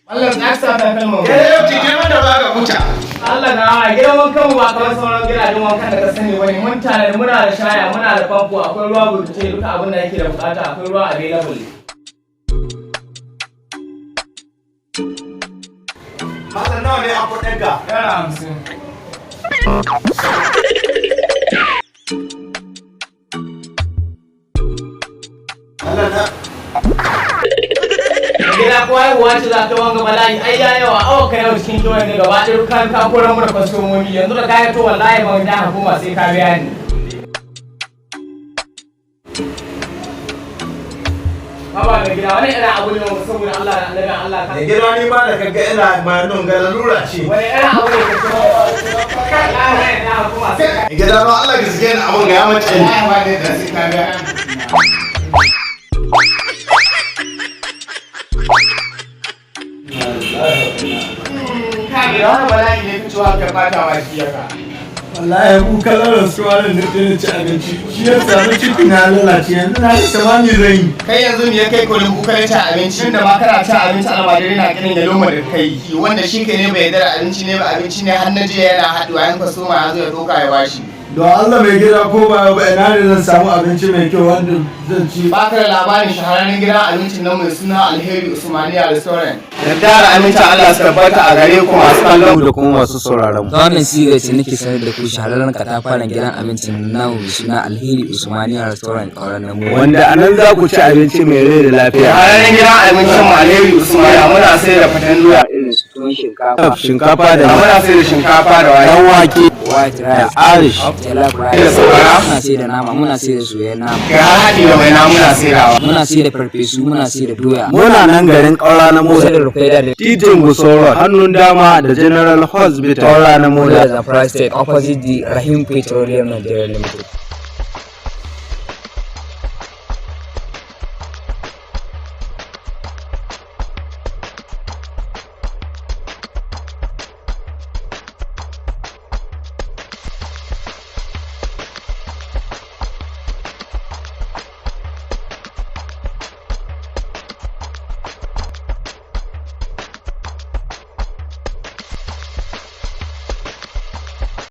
Allah na sa takalman. Yau cikin wanda ba ka huta. Allah na gidan wankan mu ba kamar sauran gidajen wankan da ka sani bane. Mun tare, muna da shaya, muna da famfo, akwai ruwa burkuce, duka abin da yake da bukata akwai ruwa available. Malam, nawa ne a kuɗin ka? Naira 50. Allah na. Gida ko haihuwa ce za ta wanga bala'i, ai ya yawa awa ka yau cikin kiwon ga gaba ɗaya kan ka koran mu da kwastomomi. Yanzu da kayan to, wallahi ban da hukuma sai ka biya ni. Haba mai gida, wani irin abu ne wanga saboda Allah da Annabi Allah ka Mai gida, ni ba da kaga ina bayanin ga lalura ce. Wani irin abu ne ka ce wallahi da hukuma sai ka Mai gida, don Allah ka sike ni, abun ga ya mace ni. Wallahi ba ne da sai ka biya. Ka ga wani bala'i ne fitowa ka bata wa shi yaka. Wallahi ku kallon rasuwa da na ci abinci shi ya sami ciki na lalace, yanzu na rasa ma me zan yi. Kai, yanzu me ya kai kuɗin kuka cin abinci, tunda ma kana cin abinci almajiri na kirin da loma da kai, wanda shi kai ne bai yarda da abinci ne ba, abinci ne har na jiya yana haɗuwa, yan kwasoma ya zo ya doka ya bashi. Don Allah mai gida, ko ba ba, ina ne zan samu abinci mai kyau wanda zan ci? Ba ka da labarin shahararren gidan abincin nan mai suna Alheri Usmaniya Restaurant? Da da amincin Allah su tabbata a gare ku masu kallon da kuma masu sauraron mu. Ta wannan sigar ce nake sanar da ku shahararren katafaren gidan abincin namu mai suna Alheri Usmaniya Restaurant ƙauren Namo. Wanda a nan za ku ci abinci mai rai da lafiya. Shahararren gidan abincin mu Alheri Usmaniya, muna sayar da faten doya, Irin su tuwon shinkafa, Shinkafa da muna sayar da shinkafa da wake, ɗan wake, white rice, Irish, jollof da rice, sakwara. Muna sayar da nama, muna sayar da soyayyen nama, kai har haɗi da waina muna sayarwa. Muna sayar da farfesu, muna sayar da doya, Muna nan garin Ƙaura na muna sayar Moda. da rufaida da Titin Gusau Road, hannun dama da General Hospital Ƙaura na Moda Moda. Zamfara State, opposite the Rahim Petroleum Nigeria Limited.